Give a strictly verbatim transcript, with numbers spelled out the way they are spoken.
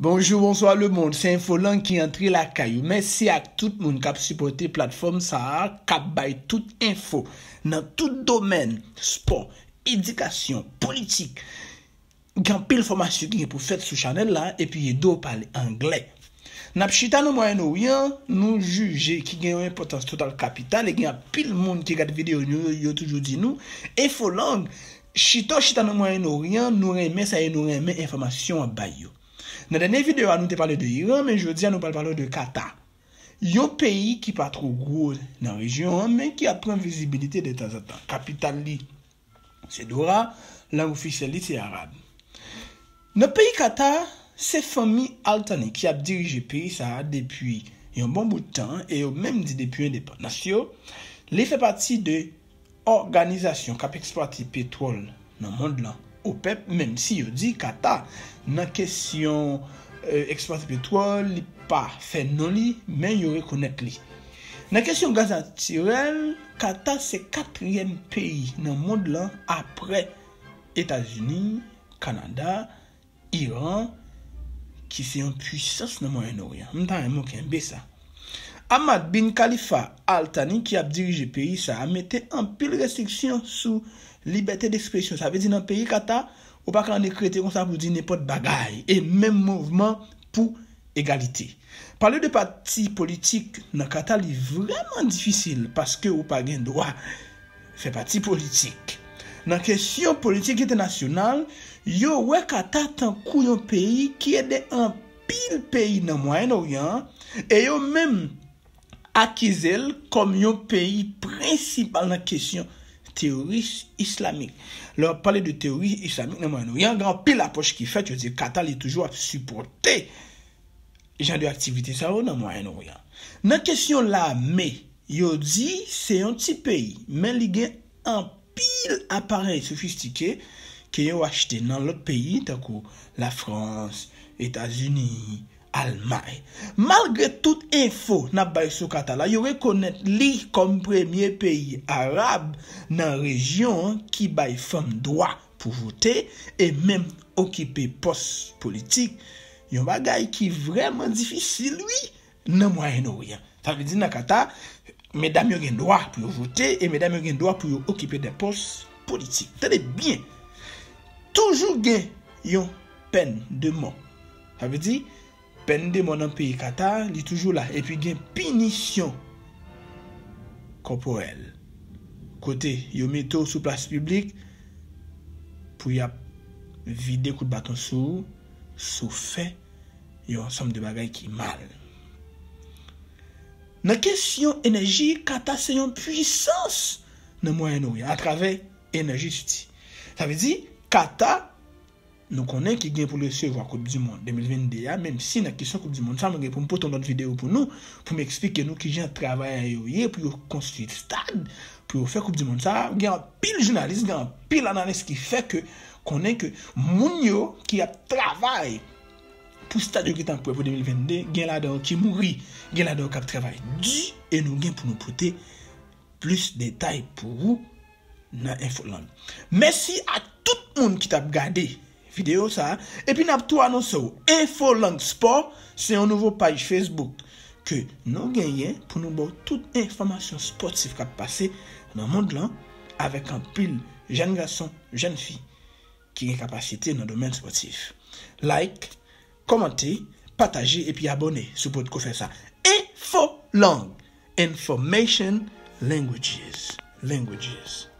Bonjou, bonswa lemonn, se Enfolang ki antre lakay ou. Mèsi ak tout moun k ap sipòte platfòm sa a, k ap bay tout enfo nan tout domèn, spò, edikasyon, politik. Gen anpil fòmasyon ki gen pou fèt sou chanèl la, epi ede w pale anglè. N ap chita nan Mwayen Oryan, nou jije ki gen yon enpòtans total kapital, e gen anpil moun ki gade videyo nou yo, yo toujou di nou, Enfolang, chita w chita nan Mwayen Oryan, nou renmen sa e nou renmen enfòmasyon w ap bay yo. Nan dènye videyo a, nou te pale de Iran, men jodi a, nou pral pale de Kata. Yon peyi ki pa twò gwo nan rejyon an, men ki ap pran vizibilite detanzantan. Kapital li, se Doha, lang ofisyèl li, se arab. Nan peyi Kata, se fanmi Al Thani ki ap dirije peyi sa a depi yon bon bout tan, e yo menm di depi endepandans yo, li fè pati de òganizasyon k ap eksplwate petwòl nan mond lan, OPEP, menm si yo di Kata, nan kesyon, e, eksplwate petwòl, li pa fè non li, men yo rekonèt li. Nan kesyon gaz natirèl, Kata se katriyèm peyi nan mond lan apre Etazini, Kanada, Iran, ki se yon pwisans nan Mwayen Oryan. M ta renmen w kenbe sa. Hamad bin Khalifa Al Thani, ki ap dirije peyi sa a, mete anpil restriksyon sou libète dekspresyon. Sa vle di nan peyi Kata, ou pa ka annik rete konsa pou di nenpòt bagay. E menm mouvman pou egalite. Pale de pati politik nan Kata, li vrèman difisil paske ou pa gen dwa fè pati politik. Nan kesyon politik entènasyonal, yo wè Kata tankou yon peyi ki ede anpil peyi nan Mwayen Oryan an, e yo menm akize l kòm yon peyi prensipal nan kesyon teworis islamik. Lè w ap pale de teworis islamik nan Mwayen Oryan, gen anpil apwòch ki fèt, yo di Kata li toujou ap sipòte jan de aktivite sa yo nan Mwayen Oryan. Nan kesyon lame, yo di se yon ti peyi, men li gen anpil aparèy sofistike ke yo achte nan lòt peyi, tankou Lafrans, Etazini, Almay. Malgre tout enfo n ap bay sou Kata la, yo rekonèt li kòm premye peyi arab nan rejyon an ki bay fanm dwa pou vote e menm okipe pòs politik, yon bagay ki vrèman difisil, wi, nan Mwayen Oryan. Sa vle di nan Kata, medam yo gen dwa pou yo vote e medam yo gen dwa pou yo okipe de pòs politik. Tande byen, toujou gen yon pèn de mò. Sa vle di, pèn de mò nan peyi Kata, li toujou la, epi gen pinisyon kòporèl. Kote yo mete w sou plas piblik pou y ap vide kout baton sou ou, si w fè yon ansanm de bagay ki mal. Nan kesyon enèji, Kata se yon pwisans nan Mwayen Oryan atravè Energy City. Sa vle di, Kata, nou konnen ki gen pou l resevwa Koup di Mond de mil vennde a, menm si nan kesyon Koup di Mond sa, mwen gen pou m pote yon lòt videyo pou nou, pou m eksplike nou kijan travay yo ye, pou yo konstwi stad, pou yo fè Koup di Mond sa. Gen anpil jounalis, gen anpil analis ki fè ke konnen ke moun yo ki ap travay pou stad yo gentan prè pou de mil vennde, gen ladan yo ki mouri, gen ladan yo k ap travay di, e nou gen pou nou pote plis detay pou ou nan Enfolang. Mèsi a tout moun ki t ap gade videyo sa a, epi n ap tou anonse w, Enfolang Spò se yon nouvo paj Facebook ke nou genyen pou nou ba w tout enfòmasyon spòtif k ap pase nan mond lan, avèk anpil jèn gason, jèn fi ki gen kapasite nan domèn spòtif. Like, kòmante, pataje epi abòne si w potko fè sa. Enfolang, Information Languages, Languages.